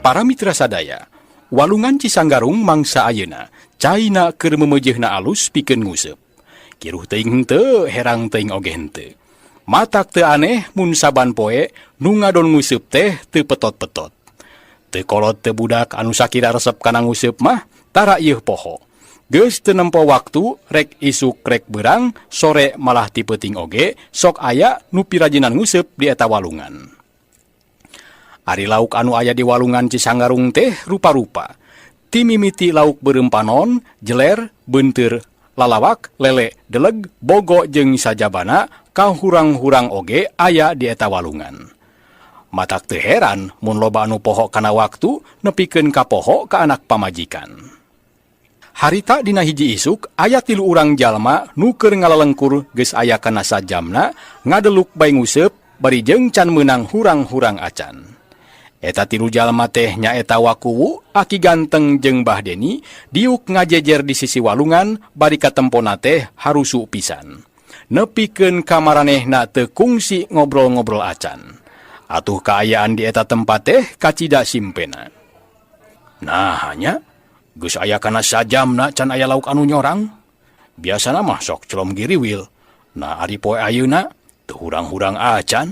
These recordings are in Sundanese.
Para mitra sadaya, Walungan Cisanggarung mangsa ayeuna, caina keur memeujeuhna alus pikeun nguseup. Kiruh teuing henteu, herang teuing oge henteu. Matak teu aneh mun saban poe nu ngadon nguseup teh teu petot-petot. Teu kolot teu budak anu sakira resep kana nguseup mah tara ieuh poho. Geus teu nempo waktu rek isuk rek beurang, sore malah ti peuting oge sok aya nu pirajinan nguseup di eta walungan. Ari lauk anu aya di Walungan Cisanggarung teh rupa-rupa. Ti mimiti lauk beureum panon, jeler, beunteur, lalawak, lele, deleg, bogo jeung sajabana ka hurang-hurang oge aya di eta walungan. Matak teu heran mun loba anu poho kana waktu nepikeun ka poho ka anak pamajikan. Harita dina hiji isuk aya tilu urang jalma nu keur ngalalengkur geus aya kana sajamna ngadeluk bae nguseup bari jeung can meunang hurang-hurang acan. Eta tilu jalma teh nyaeta Wakuwu, Aki Ganteng jeung Bah Deni diuk ngajejer di sisi walungan bari katempona teh harusu pisan. Nepikeun ka maranehna teu kungsi ngobrol-ngobrol acan. Atuh kaayaan di eta tempat teh kacida simpena. Nah nya, geus aya kana sajamna can aya lauk anu nyorang. Biasana mah sok celom giriwil. Nah ari poe ayeuna teu hurang-hurang acan.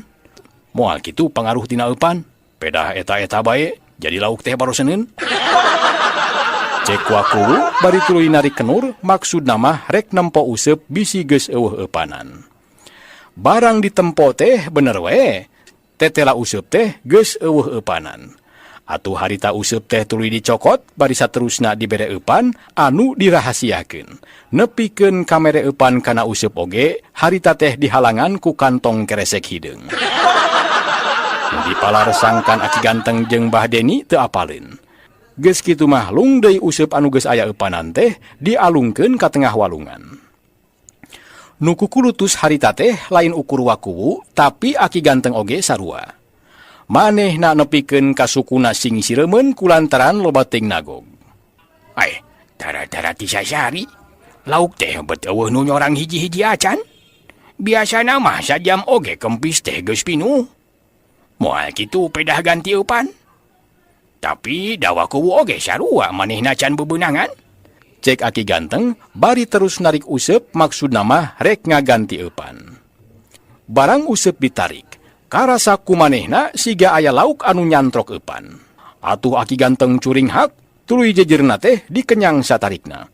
Moal kitu pangaruh tina eupan. Pedah eta-eta bae jadi lauk teh baroseneun. Cek Wakuwu bari tuluy narik kenur maksudna mah rek nempo useup bisi geus eueuh eupanan. Barang ditempo teh bener we. Tetela useup teh geus eueuh eupanan. Atuh harita useup teh tuluy dicokot bari saterusna dibere eupan anu dirahasiakeun. Nepikeun ka mere eupan kana useup oge harita teh dihalangan ku kantong keresek hideung. Nu dipalaresangkan Aki Ganteng jeung Bah Deni teu apaleun. Geus kitu mah lung deui useup anu geus aya eupanan teh dialungkeun ka tengah walungan. Nu kukulutus harita teh lain ukur Wakuwu tapi Aki Ganteng oge sarua. Manehna nepikeun ka sukuna sing sireumeun kulantaran loba teuing nagog. Ai, tara-tara ti sasari. Lauk teh bet eueuh nu nyorang hiji-hiji acan. Biasana mah sajam oge kempis teh geus pinuh. Moal kitu pedah ganti eupan. Tapi da Wakuwu oge sarua manehna can bebeunangan. Cek Aki Ganteng bari terus narik useup maksudna mah rek ngaganti eupan. Barang useup ditarik, karasa ku manehna siga aya lauk anu nyantrok eupan. Atuh Aki Ganteng curinghak, tuluy jejerna teh dikenyang satarikna.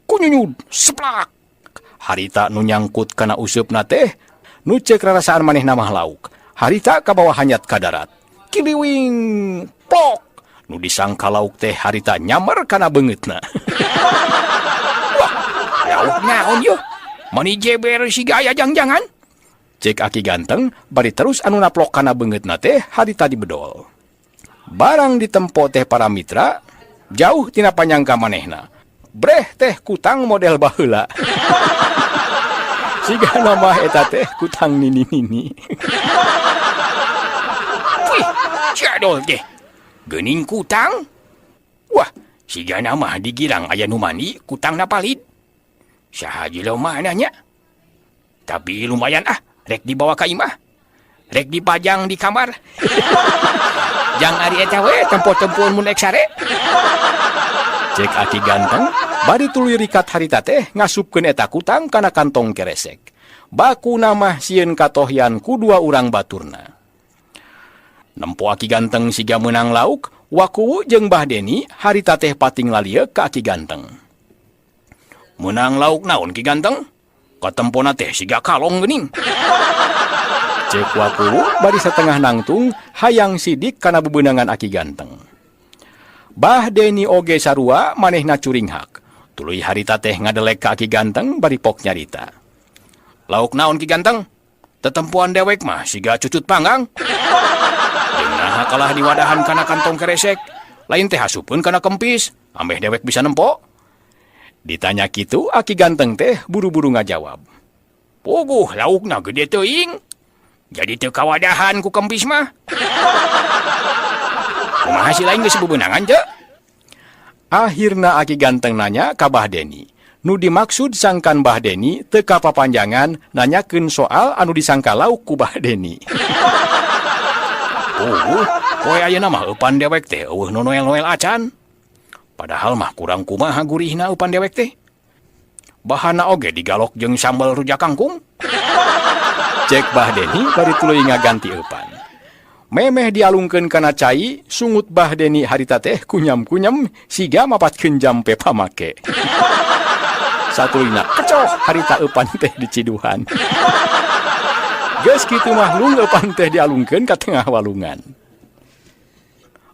Kunyunyud, seplak. Harita nu nyangkut kana useupna teh, nu ceuk rarasaan manehna mah lauk. Harita kabawa hanyat ka darat. Kiliwing, plok. Nu disangka lauk teh harita nyamer kana beungeutna. Wah, lauk naon yeuh? Mani jeber siga aya jangjangan. Cek Aki Ganteng bari terus anu naplok kana beungeutna teh harita dibedol. Barang ditempo teh para mitra, jauh tina panyangka manehna. Breh teh kutang model baheula. Siga nama eta teh kutang nini-nini. Wih, jadol teh. Geuning kutang. Wah, siga nama di girang aya nu mandi kutangna palid. Saha jelema nya? Tapi lumayan ah, rek dibawa ka imah. Rek dipajang di kamar. Jang ari eta we tempo-tempoan mun ek sare. Cek Aki Ganteng, bari tuluy rikat harita teh ngasupkeun eta kutang kana kantong keresek. Bakuna mah sieun katohyan ku dua urang baturna. Nempo Aki Ganteng siga meunang lauk, Wakuwu jeung Bah Deni harita teh pating lalieuk ka Aki Ganteng. Meunang lauk naon Ki Ganteng? Katempona teh siga kalong geuning. Cek Wakuwu bari satengah nangtung hayang sidik kana bebeunangan Aki Ganteng. Bah Deni oge sarua manehna curinghak. Tuluy harita teh ngadelek ka Aki Ganteng bari pok nyarita. Lauk naon Ki Ganteng? Tetempoan dewek mah siga cucut panggang. Jeung naha kalah diwadahan kana kantong keresek. Lain teh hasupkeun kana kempis, ambeh dewek bisa nempo. Ditanya kitu Aki Ganteng teh buru-buru ngajawab. Puguh laukna gede teuing. Jadi teu kawadahan ku kempis mah. Kumaha si lain geus bebeunangan teu? Akhirna Aki Ganteng nanya ka Bah Deni. Nu dimaksud sangkan Bah Deni teu kapapanjangan nanyakeun soal anu disangka lauk ku Bah Deni. Puguh, Poe ayeuna mah eupan dewek teh euweuh nu noel-noel acan. Padahal mah kurang kumaha gurihna eupan dewek teh. Bahanna oge digalok jeung sambal rujak kangkung. Cek Bah Deni bari tuluy ngaganti eupan. Memeh dialungkeun kana cai, sungut Bah Deni harita teh kunyam-kunyam siga mapatkeun jampe pamake. Satuluyna kecoh harita eupan teh diciduhan. Geus kitu mah lung eupan teh dialungkeun ka tengah walungan.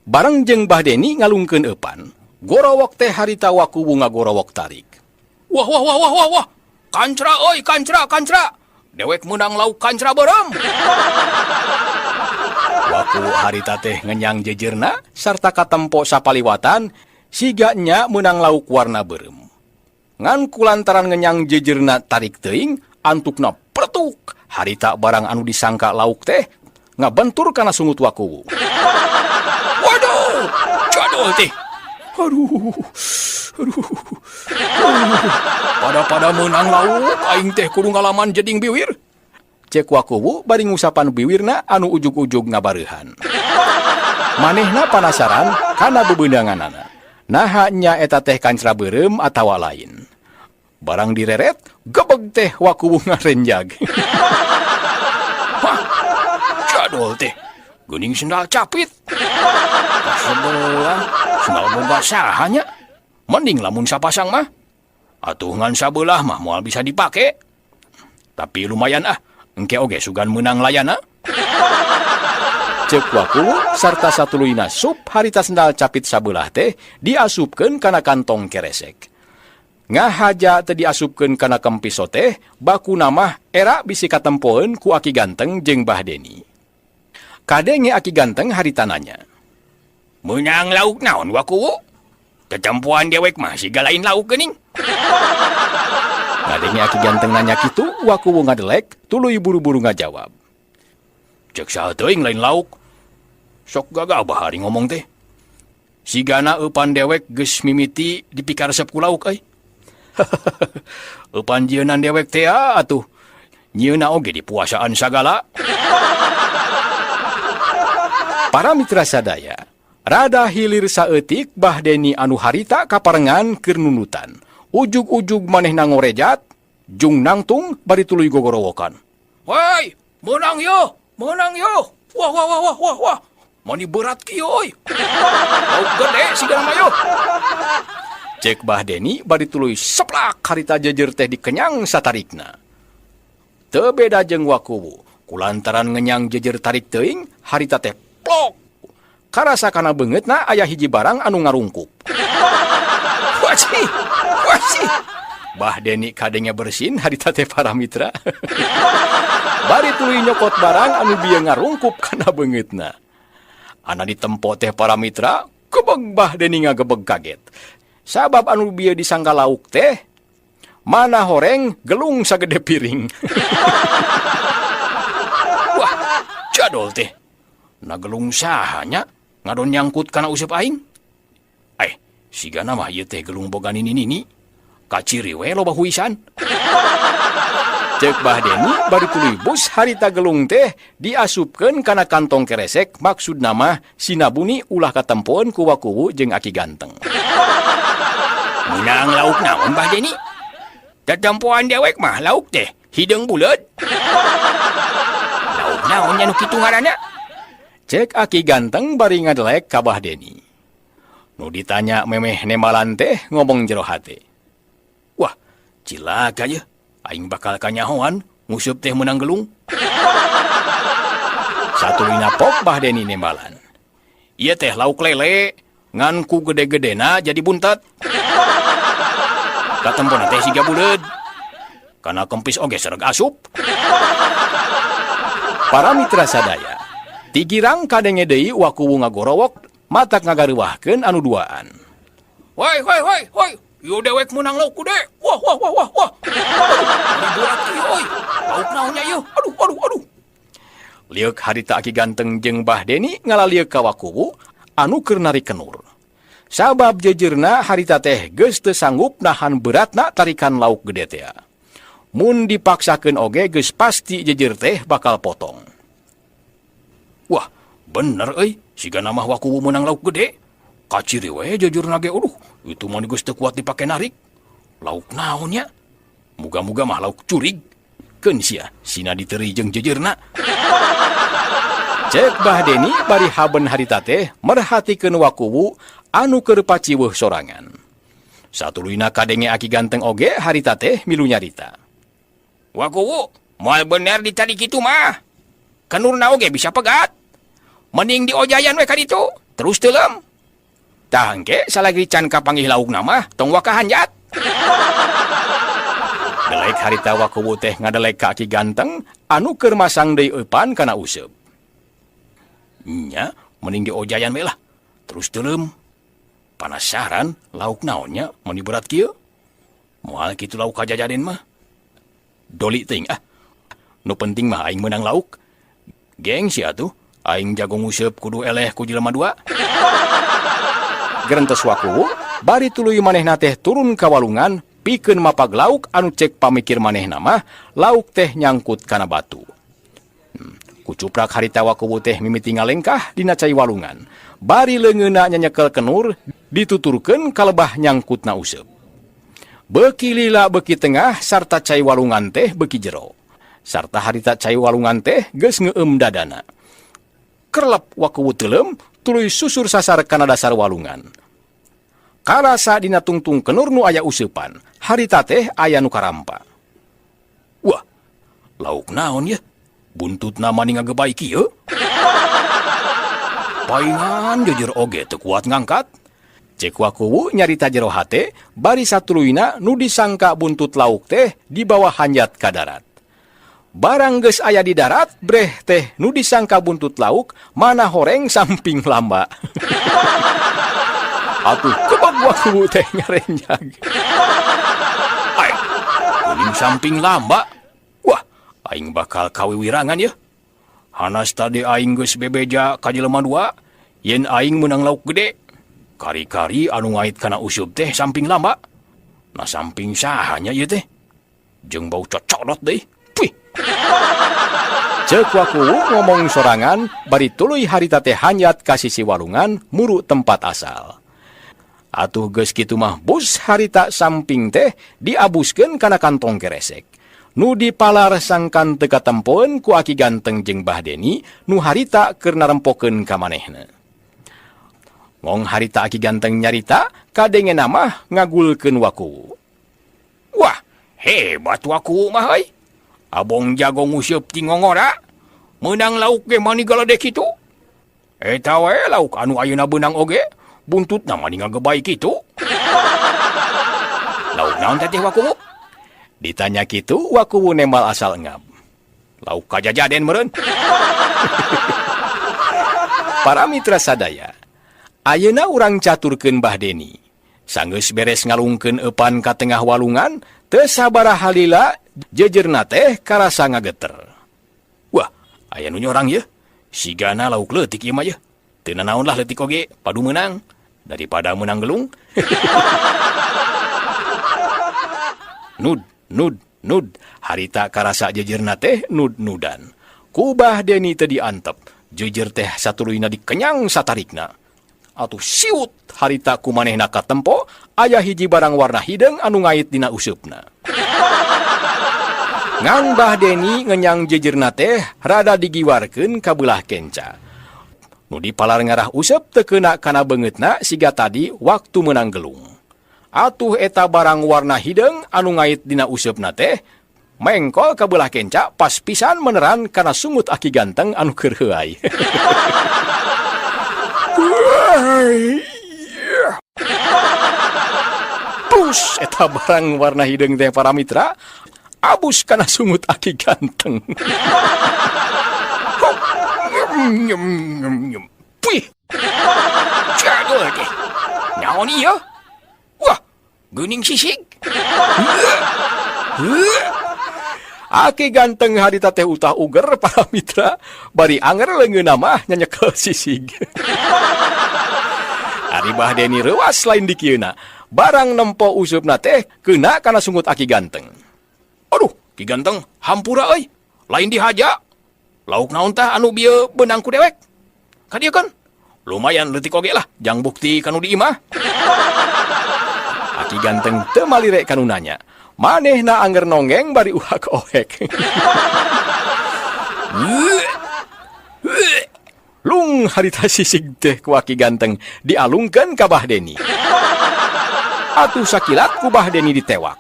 Bareng jeung Bah Deni ngalungkeun eupan, gorowok teh harita Wakuwu ngagorowok tarik. Wah wah wah wah wah wah. Kancra euy, kancra, kancra. Dewek meunang lauk kancra beureum. Wakuwu harita teh ngenyang jejerna sarta katempo sapaliwatan siga nya meunang lauk warna beureum. Ngan kulantaran ngenyang jejerna tarik teuing, antukna pletuk. Harita barang anu disangka lauk teh ngabentur kana sungut Wakuwu. Waduh, jadul teh. Aduh, aduh, aduh. Pada-pada meunang lauk, aing teh kudu ngalaman jeding biwir. Cek Wakuwu bari ngusapan biwirna anu ujug-ujug ngabareuhan. Manehna panasaran kana bebeunanganana. Naha nya eta teh kancra beureum atawa lain. Barang direret, gebeg teh Wakuwu ngarenjag. Hah, jadul teh. Geuning sendal capit. Sebelah, sendal boga saha nya? Mending lamun sapasang mah. Atuh ngan sabelah mah moal bisa dipake. Tapi lumayan ah, engke oge sugan meunang layana. Cek Wakuwu sarta satuluyna sup harita sendal capit sabelah teh diasupkeun kana kantong keresek. Ngahaja teh diasupkeun kana kempiso teh, bakuna mah era bisi katempoeun ku Aki Ganteng jeung Bah Deni. Kadenge Aki Ganteng harita nanya. Meunang lauk naon Wakuwu? Tetempoan dewek mah siga lain lauk geuning. Ngadenge Aki Ganteng nanya kitu, Wakuwu ngadelek, tuluy buru-buru ngajawab. Cek saha teuing lain lauk. Sok gagabah ari ngomong teh. Sigana eupan dewek geus mimiti dipikaresep ku lauk euy. Eupan jieunan dewek teh atuh. Nyieunna oge dipuasaan sagala. Para mitra sadaya, rada hilir saeutik Bah Deni anu harita kaparengan keur nundutan. Ujug-ujug manehna ngorejat, jung nangtung bari tuluy gogorowokan. Woi, meunang yo, meunang yo. Wah wah wah wah wah wah. Mani berat kieu euy. Lauk gede sigana mah yo. Cek Bah Deni bari tuluy seplak harita jejer teh dikenyang satarikna. Teu beda jeung Wakuwu, kulantaran ngenyang jejer tarik teuing, harita teh plok. Karasa kana beungeutna aya hiji barang anu ngarungkup. Wacih, wacih. Bah Deni kadenge bersin harita teh para mitra. Bari tuluy nyokot barang anu bieu ngarungkup kana beungeutna. Ana ditempo teh para mitra, gebeg Bah Deni ngagebeg kaget. Sabab anu bieu disangka lauk teh, mana horeng gelung sagede piring. Wah, jadol teh. Na gelung saha nya ngadon nyangkut kana useup aing. Sigana mah ieu teh gelung boga nini-nini. Kaciri we loba huisan. Cek Bah Deni bari tuluy bus harita gelung teh diasupkeun kana kantong keresek, maksudna mah sinabuni ulah katempoeun ku Wakuwu jeung Aki Ganteng. Meunang lauk naon Bah Deni? Tetempoan dewek mah lauk teh hideung buleud. Lauk naon nya nu kitu ngaranna? Cek Aki Ganteng bari ngadelek ka Bah Deni. Nu ditanya memeh nembalan teh ngomong jero hate. Wah, cilaka ye. Aing bakal kanyahoan nguseup teh meunang gelung. Satuluyna pok Bah Deni nembalan. Ieu teh lauk lele, ngan ku gede-gedena jadi buntet. Katempona teh siga buleud. Kana kempis oge sereg asup. Para mitra sadaya, tigirang kadenge deui Wakuwu ngagorowok matak ngagareuwahkeun anu duaan. Woi woi woi woi, ieu dewek meunang lauk gede. Wah wah wah wah wah. Aduh, berat kieu euy. Lauk naon nya ieu? Aduh aduh aduh. Lieuk harita Aki Ganteng jeung Bah Deni ngalalieuk ka Wakuwu anu keur narik kenur. Sabab jejerna harita teh geus teu sanggup nahan beratna tarikan lauk gede teh. Mun dipaksakeun oge geus pasti jejer teh bakal potong. Wah, bener euy. Sigana mah Wakuwu meunang lauk gede. Kaciri we jejerna ge, aduh, itu mah geus teu kuat dipake narik. Lauk naon nya? Muga-muga mah lauk curig. Keun sia, sina diteuri jeung jejerna. Cek Bah Deni bari haben harita teh merhatikeun Wakuwu anu keur paciweuh sorangan. Satuluyna kadenge Aki Ganteng oge harita teh milu nyarita. Wakuwu, moal bener ditadi kitu mah. Kenurna oge bisa pegat. Mending diojayan we ka ditu, terus teuleum. Tah engke salagi can kapanggih laukna mah tong waka hanjat. Delek harita Wakuwu teh ngadelek ka Aki Ganteng anu keur masang deui eupan kana useup. Nya, mending diojayan we lah. Terus teuleum. Panasaran lauk naonnya meni berat kieu. Moal kitu lauk kajajaden mah. Doli teuing ah. Nu penting mah aing meunang lauk. Gengsi atuh, aing jago nguseup kudu eleh ku jelema dua. Gerentes Wakuwu, bari tuluy manehna teh turun ka walungan pikeun mapag lauk anu cek pamikir manehna mah lauk teh nyangkut kana batu. Kucuprak harita Wakuwu teh mimiti ngalengkah dina cai walungan. Bari leungeunna nyanyekel kenur dituturkeun kalebah nyangkutna useup. Beuki lila beuki tengah sarta cai walungan teh beuki jero. Sarta harita cai walungan teh geus ngeueum dadana. Kerlep Wakuwu teuleum tuluy susur sasar kana dasar walungan. Karasa dina tungtung kenur nu aya useupan, harita teh aya nu karampa. Wah, lauk naon ye? Buntutna mani ngagebay kieu. Paingan jejer oge teu kuat ngangkat. Cek Wakuwu nyarita jero hate, bari satuluyna nu disangka buntut lauk teh dibawa hanjat ka darat. Barang geus aya di darat, breh teh nu disangka buntut lauk mana horeng samping lamba. Atuh kebab Wakuwu teh ngarenjag. Ai, kuning samping lamba. Wah, aing bakal kawiwirangan ye. Hanas tadi aing geus bebeja ka jelema dua, yen aing meunang lauk gede. Kari-kari anu ngait kana useup teh samping lamba. Nah samping sahanya ieu teh? Jeung bau cocodot deui. Pih. Ceuk Wakuwu ngomong sorangan bari tuluy harita teh hanjat ka sisi walungan muru tempat asal. Atuh geus kitu mah bus harita samping teh diabuskeun kana kantong keresek. Nu dipalar sangkan teu katempoeun ku Aki Ganteng jeung Bah Deni nu harita keur narempokeun ka manehna. Ngong harita Aki Ganteng nyarita kadengena mah ngagulkeun Wakuwu. Wah, hebat Wakuwu mah euy. Abong jago nguseup ti ngongora. Meunang lauk ge mani galede kitu. Eta we lauk anu ayeuna beunang oge, buntutna mani ngagebay kitu. Lauk naon teh Wakuwu? Ditanya kitu Wakuwu nembal asal ngab. Lauk kajajaden meureun. Para mitra sadaya, ayeuna urang caturkeun Bah Deni. Sanggeus beres ngalungkeun eupan ka tengah walungan, teu sabaraha lila jejerna teh karasa ngageter. Wah, aya nu nyorang ye. Sigana lauk leutik ieu mah ye. Teu nanaon lah leutik oge, padu meunang daripada meunang gelung. Nud, nud, nud, harita karasa jejerna teh nud-nudan. Ku Bah Deni teu diantep, jejer teh satuluyna dikenyang satarikna. Atuh siut harita ku manehna katempo, aya hiji barang warna hideung anu ngait dina useupna. Ngan Bah Deni ngenyang jejerna teh rada digiwarkeun ka beulah kenca. Nu dipalar ngarah useup teu keuna kana beungeutna siga tadi waktu meunang gelung. Atuh eta barang warna hideung anu ngait dina useupna teh mengkol ka beulah kenca pas pisan meneran kana sungut Aki Ganteng anu keur heuay. Plus eta barang warna hideung teh para mitra abus kana sungut Aki Ganteng. Pih. Jadul teh. Naon ieu? Wah, geuning sisig. Aki Ganteng harita teh utah uger para mitra, bari anger leungeunna mah nyanyekel sisig. Ari Bah Deni reuas lain dikieuna, barang nempo usupna teh keuna kana sungut Aki Ganteng. Aduh, Ki Ganteng hampura euy, lain dihaja. Lauk naon tah anu bieu beunang ku dewek? Ka dieu kan? Lumayan leutik oge lah jang bukti ka nu di imah. Aki ganteng teu malire ka nu nanya. Manehna anger nonggeng bari uhak ohek. Lung harita sisig teh ku Aki ganteng dialungkeun ka Bah Deni. Atuh sakilat ku Bah Deni ditewak.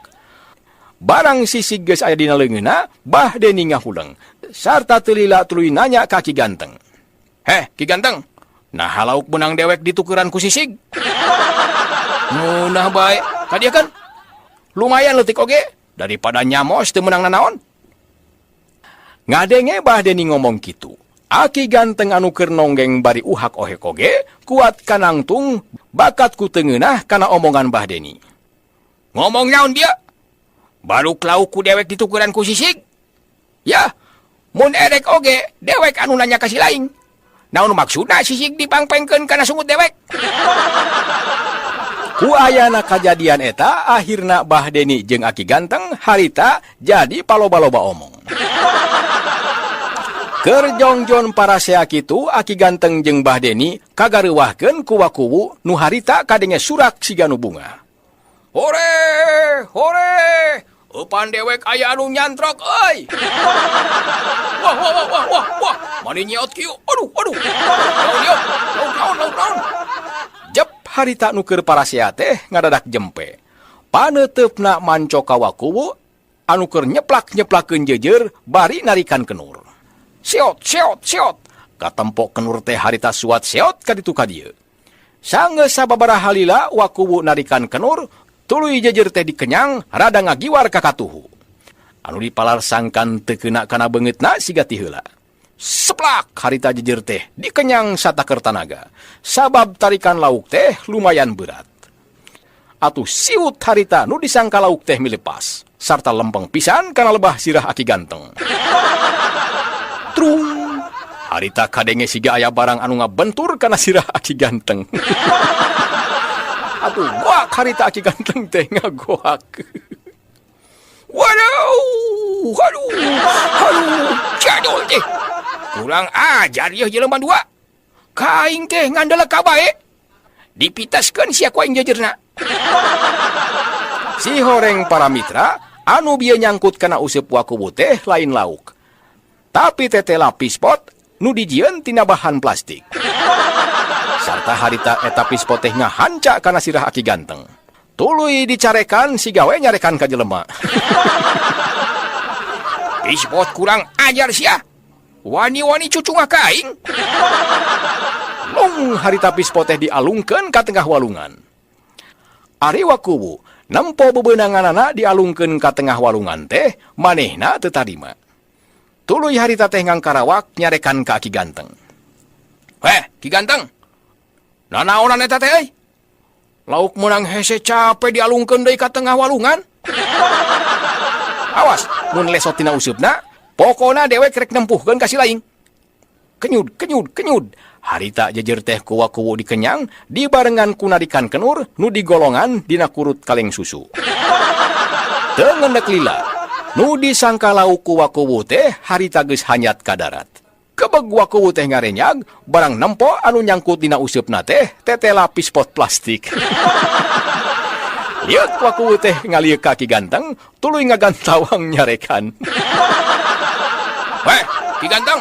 Barang sisig geus aya dina leungeunna, Bah Deni ngahuleng sarta teu lila tuluy nanya ka Aki ganteng. Heh, Ki Ganteng, naha lauk meunang dewek ditukeran ku sisig? Ngeunah bae, kadiakeun. Lumayan leutik oge, daripada nyamos teu meunang nanaon. Ngadenge Bah Deni ngomong kitu, Aki Ganteng anu keur nonggeng bari uhak ohek oge, kuat kanangtung bakat ku teu ngeunah kana omongan Bah Deni. Ngomong naon bieu? Baruk lauk ku dewek ditukeran ku sisig? Yah, mun erek oge dewek anu nanya ka si laing. Naon maksudna sisig dipangpengkeun kana sungut dewek? Ku ayana kajadian eta akhirna Bah Deni jeung Aki Ganteng harita jadi paloba-loba omong. Keur jongjon parasea kitu Aki Ganteng jeung Bah Deni kagareuwahkeun ku wakuwu nu harita kadenge surak siga nu bunga. Hore, hore, eupan dewek aya anu nyantrok euy. Wah, wah, wah, wah, wah, wah, mani nyeot kieu. Aduh, aduh. Naon ieu? Lauk naon, lauk naon? Jep harita nu keur parasea teh ngadadak jempe. Paneuteupna manco ka wakuwu anu keur nyeplak-nyeplakeun jeujeur bari narikan kenur. Seot, seot, seot. Katempo kenur teh harita suat seot ka ditu ka dieu. Sanggeus sababaraha lila wakuwu narikan kenur, tuluy jeujeur teh dikenyang rada ngagiwar ka katuhu. Anu dipalarsangkan teu keuna kana beungeutna siga ti heula. Seplak harita jeujeur teh dikenyang sataker tanaga. Sabab tarikan lauk teh lumayan berat. Atuh siut harita nu disangka lauk teh milepas. Sarta lempeng pisan kana lebah sirah Aki Ganteng. Trung! Harita kadenge siga aya barang anu ngabentur kana sirah Aki Ganteng. Atuh goak harita Aki Ganteng teh ngagoak. Waduh, aduh, aduh, jadul teh. Kurang ajar yeuh jelema dua. Ka aing teh ngandelek ka bae. Dipitaskeun sia ku aing jejeurna. Si horeng para mitra, anu bieu nyangkut kana useup wakuwu teh lain lauk. Tapi tetela pispot nu dijieun tina bahan plastik. Sarta harita eta pispot teh ngahanca kana sirah Aki Ganteng. Tuluy dicarekan si gawe nyarekan ka jelema. Pispot kurang ajar sia. Wani-wani cucungah ka aing. Lung harita pispot teh dialungkeun ka tengah walungan. Ari wakuwu nempo bebeunanganana dialungkeun ka tengah walungan teh manehna teu tarima. Tuluy harita teh ngangkarawak nyarekan ka Aki Ganteng. Heh, Ki Ganteng. Nanaonan eta teh euy? Lauk meunang hese cape dialungkeun deui ka tengah walungan. Awas, mun lesot tina useupna, pokona dewek rek nempuhkeun ka si laing. Kenyud, kenyud, kenyud. Harita jeujeur teh ku wakuwu dikenyang dibarengan ku narikan kenur nu digolongan dina kurut kaleng susu. Teu ngendek lila, nu disangka lauk ku wakuwu teh harita geus hanyat ka darat. Kebeg wakuwu teh ngarenyag, barang nempo anu nyangkut dina useupna teh tetela pispot plastik. Lieuk wakuwu teh ngalieuk ka Ki Ganteng, tuluy ngagantawang nyarekan. Weh, Ki Ganteng.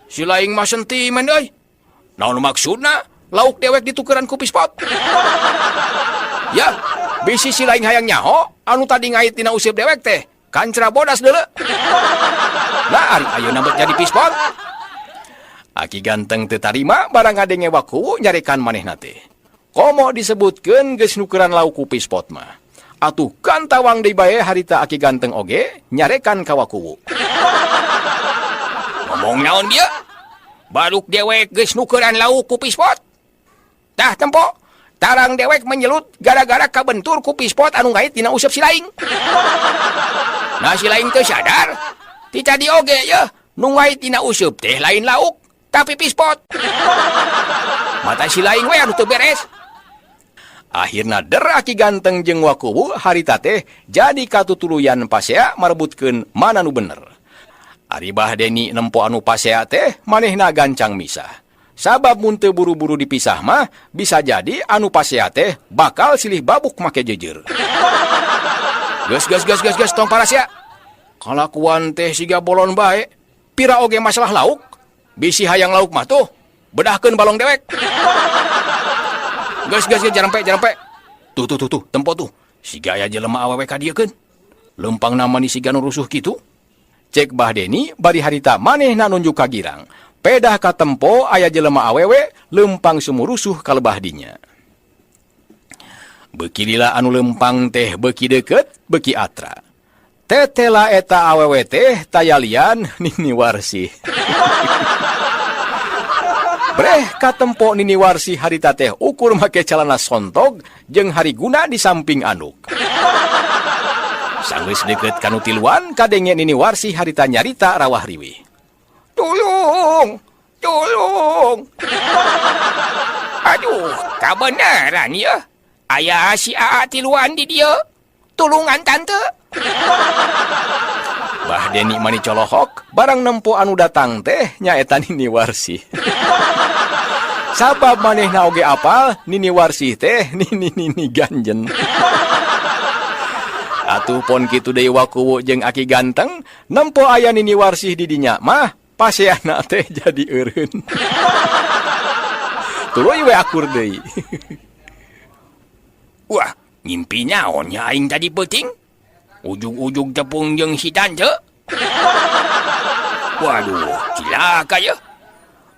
Si laing mah sentimen euy. Naon maksudna lauk dewek ditukeran ku pispot? Ya, bisi si laing hayang nyaho anu tadi ngait dina useup dewek teh kancra bodas deuleu. Nah, ari ayeuna bet jadi pispot. Aki Ganteng teu tarima barang ngadenge wakuwu nyarekan manehna teh. Komo disebutkeun geus nukeran lauk ku pispot mah. Atuh kantawang deui bae harita Aki Ganteng oge nyarekan ka wakuwu. Ngomong naon bieu? Baruk dewek geus nukeran lauk ku pispot. Tah tempo, tarang dewek menyelut gara-gara kabentur ku pispot anu ngait dina useup si laing. Nah si laing teu sadar. Ti tadi oge yeuh, nu ngait dina useup teh lain lauk, tapi pispot. Mata si laing we anu teu beres. Akhirna der Aki Ganteng jeung wakuwu harita teh jadi katutuluyan pasea marebutkeun mana nu bener. Ari Bah Deni nempo anu pasea teh manehna gancang misah. Sabab mun teu buru-buru dipisah mah bisa jadi anu pasea teh bakal silih babuk make jeujeur. Geus geus geus geus geus tong parasea. Kalakuan teh siga bolon bae. Pira oge masalah lauk. Bisi hayang lauk mah tuh bedahkeun balong dewek. Geus geus geus jarempe jarempe. Tuh tuh tuh tuh tempo tuh. Siga aya jelema awewe ka dieu keun. Lempangna mani siga nu rusuh kitu. Cek Bah Deni bari harita manehna nunjuk ka girang. Pedah katempo aya jelema awewe lempang sumurusuh ka lebah dinya. Beuki lila anu lempang teh beuki deukeut, beuki atra. Tetela eta awewe teh taya lian Nini Warsih. Breh katempo Nini Warsih harita teh ukur make calana sontog jeung hariguna di samping anduk. Sanggeus deukeut ka nu tiluan kadenge Nini Warsih harita nyarita rawah riwih. Tulung, tulung. Aduh, kabeneran ya. Aya si Aa tiluan di dieu. Tulungan tante. Bah Deni mani colohok barang nempo anu datang teh nyaeta Nini Warsih. Sabab manehna oge apal Nini Warsih teh Nini Nini Ganjen. Atuh pon kitu deui Wakuwu jeung Aki Ganteng nempo aya Nini Warsih di dinya mah paseana teh jadi eureun. Tuluy we akur deui. Wah, ngimpi naon nya aing tadi peuting? Ujug-ujug tepung jeung si tante. Waduh, cilaka ya.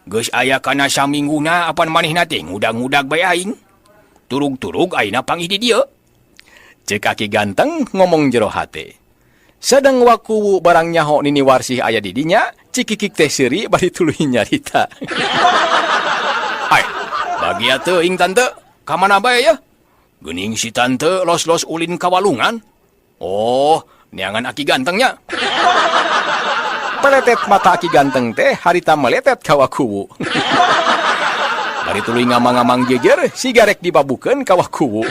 Geus aya kana samingguna apan manehna teh ngudag-ngudag bae aing. Turug-turug ayeuna panggih di dieu. Cek Aki Ganteng ngomong jero hate. Sedang Wakuwu barang nyaho Nini Warsih aya di dinya, cikikik teh seuri bari tuluy nyarita. Ai, bagia teuing tante, ka mana bae ya? Geuning si tante los-los ulin ka walungan. Oh, neangan Aki Gantengnya. Peletet mata Aki Ganteng teh harita meletet ka Wakuwu. Bari tuluy ngamang-ngamang jejer, sigarek dibabukeun ka Wakuwu.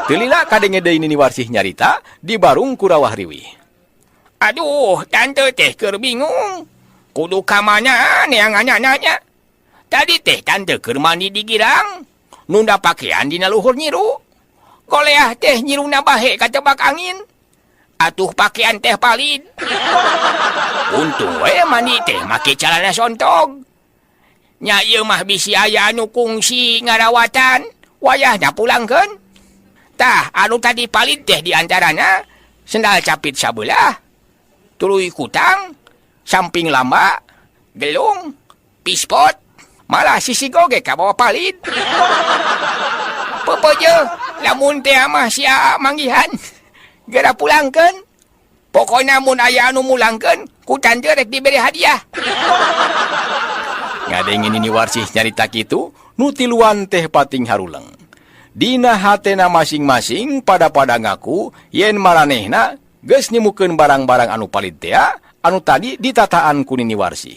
Teu lila kadenge deui Nini Warsih nyarita di barung ku rawah riwih. Aduh, tante teh keur bingung. Kudu ka mana neanganna nya? Tadi teh tante keur mandi di girang. Nunda pakaian dina luhur nyiru. Goleah teh nyiruna bahe katebak angin. Atuh pakaian teh palid. Untung we mandi teh make calana sontog. Nya ieu mah bisi aya anu kungsi ngarawatan, wayahna pulangkeun. Tah, anu tadi palid teh diantarana sendal capit sabelah, tuluy kutang, samping lamba, gelung, pispot, malah sisi goge kabawa palid. Pepeje, lamun teh mah si Aa manggihan, geura pulangkeun. Pokona mun aya anu mulangkeun, ku tante rek diberi hadiah. Ngadenge Nini Warsih nyarita kitu, nu tiluan teh pating haruleng. Dina hatena masing-masing pada-pada ngaku yen maranehna geus nyemukeun barang-barang anu palid tea anu tadi ditataan ku Nini Warsih.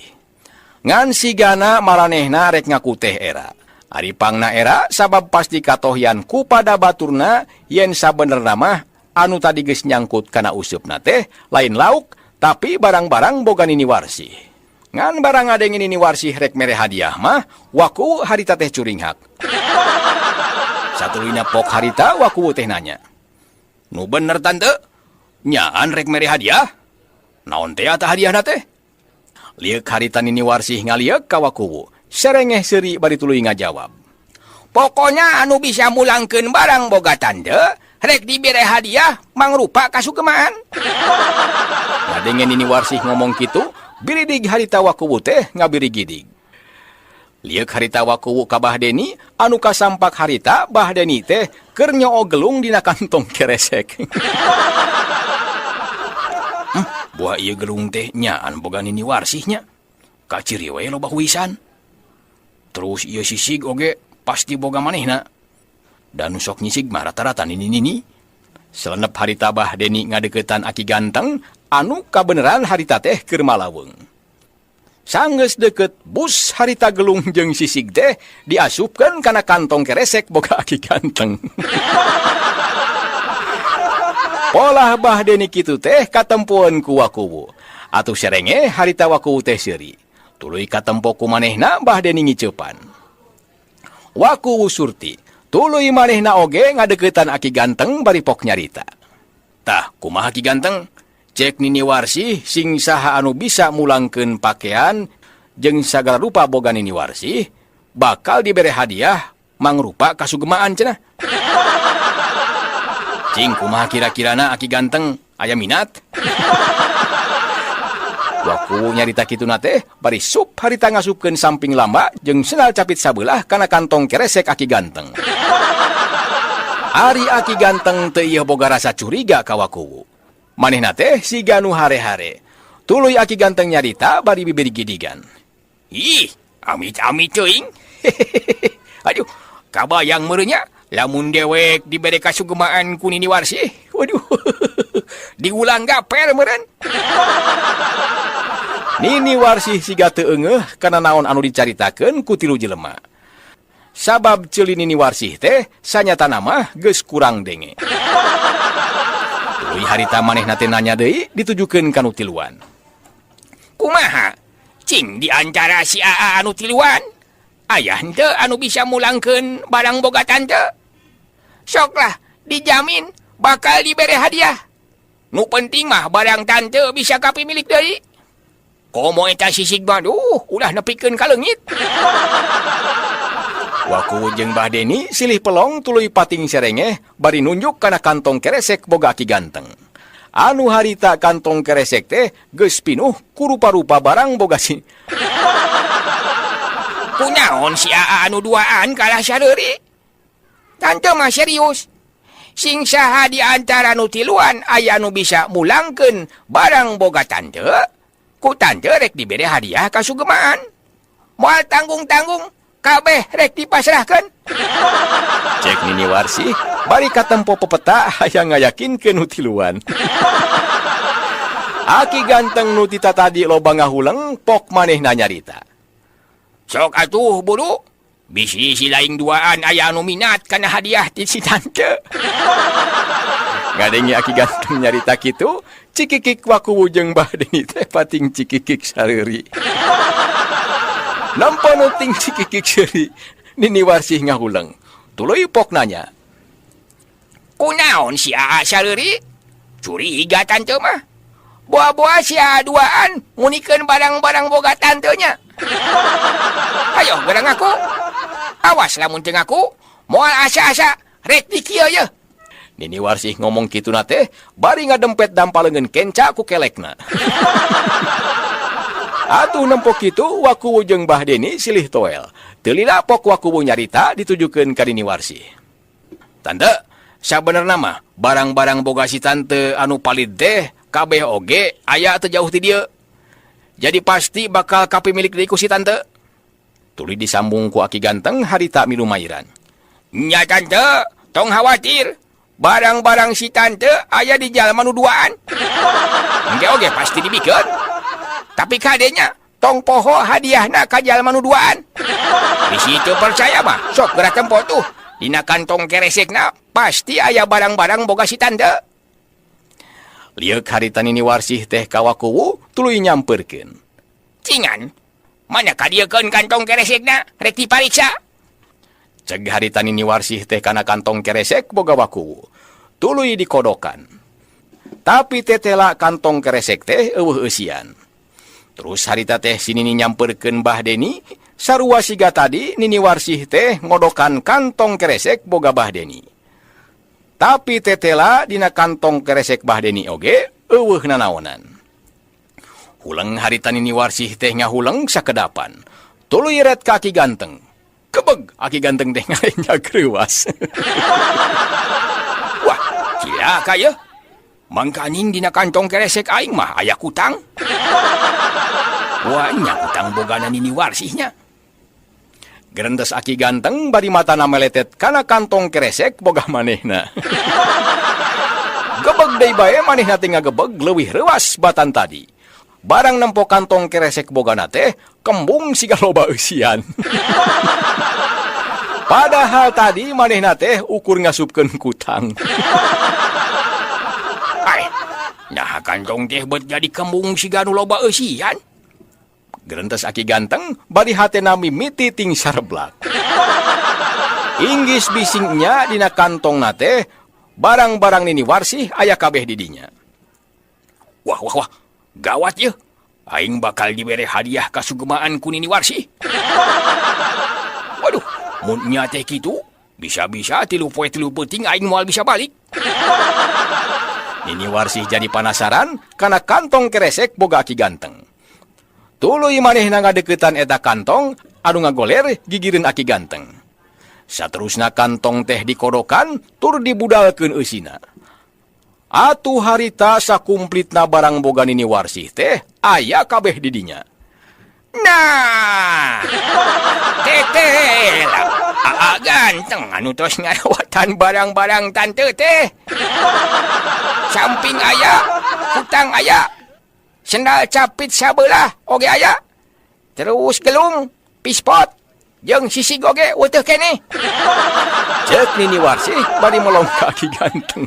Ngan sigana maranehna rek ngaku teh era. Ari pangna era sabab pasti katohyan ku pada baturna yen sabenerna mah anu tadi geus nyangkut kana useupna teh lain lauk tapi barang-barang boga Nini Warsih. Ngan barang ngadenge Nini Warsih rek mere hadiah mah Waku harita teh curinghak. Satuluyna pok harita Wakuwu teh nanya. Nu bener tante, nyaan rek mere hadiah? Naon teh eta hadiahna teh? Lieuk harita Nini Warsih ngalieuk ka Wakuwu. Serengeh seuri bari tuluy ngajawab. Pokoknya anu bisa mulangkeun barang boga tante, rek dibere hadiah mangrupa kasukemaan. Ngadenge Nini Warsih ngomong kitu, biridig harita Wakuwu teh ngabirigidig. Lieuk harita Wakuwu ka Bah Deni, anu kasampak harita Bah Deni teh keur nyoo gelung dina kantong keresek. Buah ieu gelung teh nyaan boga Nini Warsihnya. Kaciri we loba huisan. Terus ieu sisig oge pasti boga manehna. Dan nu sok nyisig mah rata-rata nini-nini. Selenep harita Bah Deni ngadeukeutan Aki Ganteng anu kabeneran harita teh keur malaweng. Sanggeus deukeut bus harita gelung jeung sisig teh diasupkeun kana kantong keresek boga Aki Ganteng. Polah Bah Deni kitu teh katempuan ku Wakuwu. Atuh serenge harita Wakuwu teh seuri. Tuluy katempo ku manehna Bah Deni ngiceupan. Waku Surti, tuluy manehna oge ngadeukeutan Aki Ganteng bari pok nyarita. Tah, kumaha Ki Ganteng? Cek Nini Warsih sing saha anu bisa mulangkeun pakean jeung sagala rupa boga Nini Warsih bakal dibere hadiah mangrupa kasugemaan cenah. Cing kumaha kira-kirana Aki Ganteng aya minat? Waku nyarita kituna teh bari sup harita ngasupkeun samping lamba jeung sendal capit sabelah kana kantong keresek Aki Ganteng. Ari Aki Ganteng teu ieu boga rasa curiga ka Wakuwu. Manehna teh siga nu hare-hare. Tuluy Aki Ganteng nyarita bari bibir gidigan. Ih, amit-amit teuing. Aduh, kabayang meureun nya lamun dewek dibere kasugemaan ku Nini Warsih. Waduh. Diulang gaper meureun. Nini Warsih siga teu eungeuh kana naon anu dicaritakeun ku tilu jelema. Sabab ceuli Nini Warsih teh sanyatana mah geus kurang denge. Tuluy harita manehna teh nanya deui ditujukeun ka nu tiluan. Kumaha? Cing di antara si Aa anu tiluan, aya henteu anu bisa mulangkeun barang boga tante? Sok lah, dijamin bakal dibere hadiah. Nu penting mah barang tante bisa kapimilik deui. Komo eta sisig mah duh, ulah nepikeun ka leungit. Waku jeung Bah Deni silih pelong tuluy pating serengeh bari nunjuk kana kantong keresek boga Aki Ganteng. Anu harita kantong keresek teh geus pinuh ku rupa-rupa barang boga si. Kunaon si Aa anu duaan kalah sareuri? Tante mah serius. Sing saha di antara nu tiluan aya nu bisa mulangkeun barang boga tante, ku tante rek dibere hadiah kasugemaan. Moal tanggung-tanggung kabeh rek dipasrahkeun. Cek Nini Warsih bari katempo pepeta hayang ngayakinkeun nu tiluan. Aki Ganteng nu tita tadi loba ngahuleng pok manehna nyarita. Sok atuh buru, bisi si lain duaan aya anu minat kana hadiah ti si tante. Ngadenge Aki Ganteng nyarita kitu, cikikik Wakuwu jeung Bah Deni teh pating cikikik sareuri. Nampa nu ting cikikik seuri, Nini Warsih ngahuleng. Tuluy pok nanya. Kunaon si Aa sareuri? Curiga tante mah. Boa-boa si Aa duaan ngunikeun barang-barang boga tantenya. Ayo gerang aku. Awas lamun teu ngaku, moal asa-asa rek di kieu ye. Nini Warsih ngomong kituna teh bari ngadempet dampa leungeun kenca ku kelekna. Atuh nempo kitu Wakuwu jeung Bah Deni silih toel. Teu lila pok Wakuwu nyarita ditujukeun ka Nini Warsih. Tante, sabenerna mah barang-barang boga si tante anu palid teh kabeh oge aya teu jauh ti dieu. Jadi pasti bakal kapimilik deui ku si tante. Tuluy disambung ku Aki Ganteng harita milu mairan. Nya tante, tong khawatir. Barang-barang si tante aya di jalma nu duaan. Engke oge pasti dibikeun. Tapi kadenya tong poho hadiahna ka jalma nu duaan. Bisi teu percaya mah, sok geura tempo tuh. Dina kantong keresekna pasti aya barang-barang boga si tante. Lieuk harita Nini Warsih teh ka Wakuwu tuluy nyamperkeun. Cingan, mana kadiekeun kantong keresekna rek dipariksa? Ceg harita Nini Warsih teh kana kantong keresek boga Wakuwu. Tuluy dikodokan. Tapi tetela kantong keresek teh eueuh eusian. Terus harita teh si Nini nyamperkeun Bah Deni, sarua siga tadi Nini Warsih teh ngodokan kantong keresek boga Bah Deni. Tapi tetela dina kantong keresek Bah Deni oge eueuh nanaonan. Huleng harita Nini Warsih teh ngahuleng sakedapan. Tuluy ret ka Aki Ganteng. Kebeg Aki Ganteng teh ngalenya greuwas. Wah, cilaka ye. Mangkaning dina kantong keresek aing mah aya kutang. Wah, nya kutang bogana Nini Warsihnya. Gerentes Aki Ganteng bari matana meletet kana kantong keresek boga manehna. Gebeg deui bae manehna teh ngagebeg leuwih reuas batan tadi. Barang nempo kantong keresek bogana teh kembung siga loba eusian. Padahal tadi manehna teh ukur ngasupkeun kutang. Ai, nah kantong teh bet jadi kembung siga nu loba eusian. Gerentes Aki Ganteng bari hatena mimiti ting sareblak. Inggis bisingnya dina kantongna teh barang-barang Nini Warsih aya kabeh di dinya. Wah wah wah, gawat yeuh. Aing bakal dibere hadiah kasugemaan ku Nini Warsih. Waduh, mun nya teh kitu, bisa-bisa 3 poe 3 peuting aing moal bisa balik. Nini Warsih jadi panasaran kana kantong keresek boga Aki Ganteng. Tuluy manehna ngadeukeutan eta kantong anu ngagoler gigireun Aki Ganteng. Saterusna kantong teh dikodokan tur dibudalkeun eusina. Atuh harita sakumplitna barang boga Nini Warsih teh aya kabeh di dinya. Nah, teteh lah. Aa Ganteng anu tos ngarawatan barang-barang tante teh. Samping aya, kutang aya, sendal capit sabelah oge aya. Terus gelung, pispot, jeung sisig oge uteuh keneh. Cek Nini Warsih bari melong ka Aki Ganteng.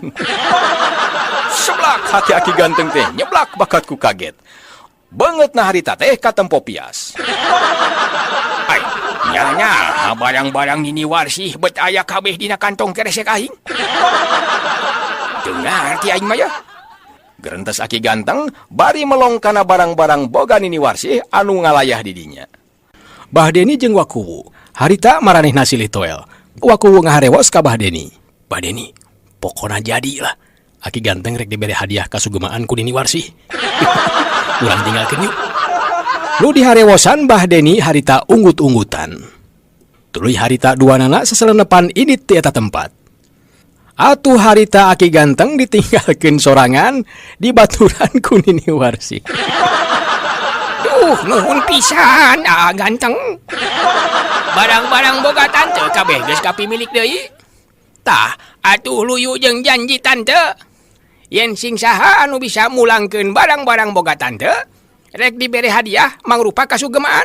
Seblak hati Aki Ganteng teh nyeblak bakat ku kaget. Beungeutna harita teh katempo pias. Ai, nya barang-barang Nini Warsih bet aya kabeh dina kantong keresek aing. Teu ngarti aing mah ya. Gerentes Aki Ganteng bari melong kana barang-barang boga Nini Warsih anu ngalayah di dinya. Bah Deni jeung Wakuwu harita maranehna silih toel. Wakuwu ngaharewos ka Bah Deni. Bah Deni, pokona jadi lah. Aki Ganteng rek dibere hadiah kasugemaan ku Nini Warsih. Urang tinggalkeun yuk. Nu diharewosan Bah Deni harita unggut-unggutan. Tuluy harita duanana seselenepan indit ti eta tempat. Atuh harita Aki Ganteng ditinggalkeun sorangan di baturan ku Nini Warsih. Duh, nuhun pisan, ah Ganteng. Barang-barang boga tante kabeh geus kapimilik deui. Tah, atuh luyu jeung janji tante. Yen sing saha anu bisa mulangkeun barang-barang boga tante, rek dibere hadiah mangrupa kasugemaan.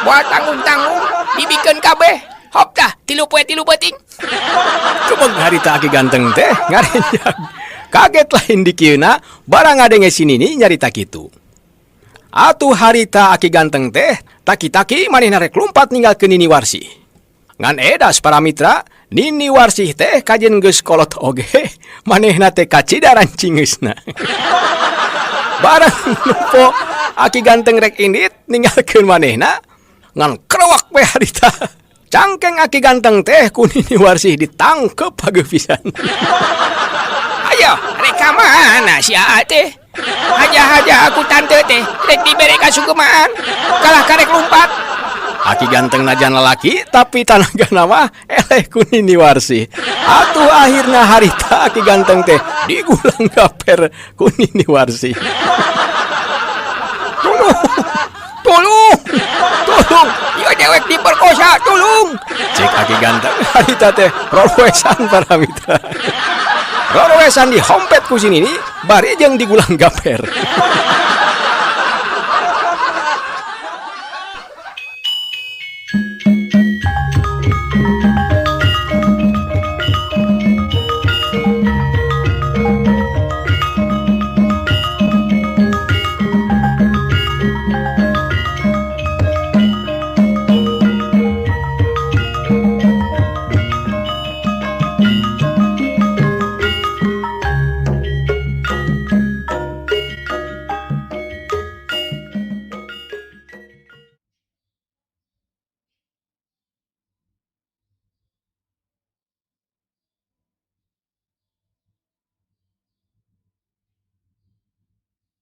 Moal tanggung-tanggung, dibikeun kabeh. Hop tah, 3 poe 3 peuting. Cuma harita Aki Ganteng teh ngarenjag. Kaget lain dikieuna barang ngadenge si Nini nyarita kitu. Atuh harita Aki Ganteng teh taki-taki manehna rek lumpat ninggalkeun Nini Warsih. Ngan edas, para mitra, Nini Warsih teh kajen geus kolot oge manehna teh kacida rancingeusna. Barang nempo Aki Ganteng rek indit ninggalkeun manehna, ngan krewak we harita. Cangkeng Aki Ganteng teh ku Nini Warsih ditangkep pageuh pisan. Ayo, rek ka mana si Aa teh? Haja-haja aku tante teh rek dibere kasugemaan. Kalah karek lumpat. Aki Ganteng najan lalaki tapi tanagana mah eleh ku Nini Warsih. Atuh akhirna harita Aki Ganteng teh digulang gaper ku Nini Warsih. Tolong, tolong, tolong, Ieu dewek diperkosa, tolong. cek Aki Ganteng harita teh rorowesan, para mitra. Rorowesan dihompet ku si Nini bari jeung digulang gaper.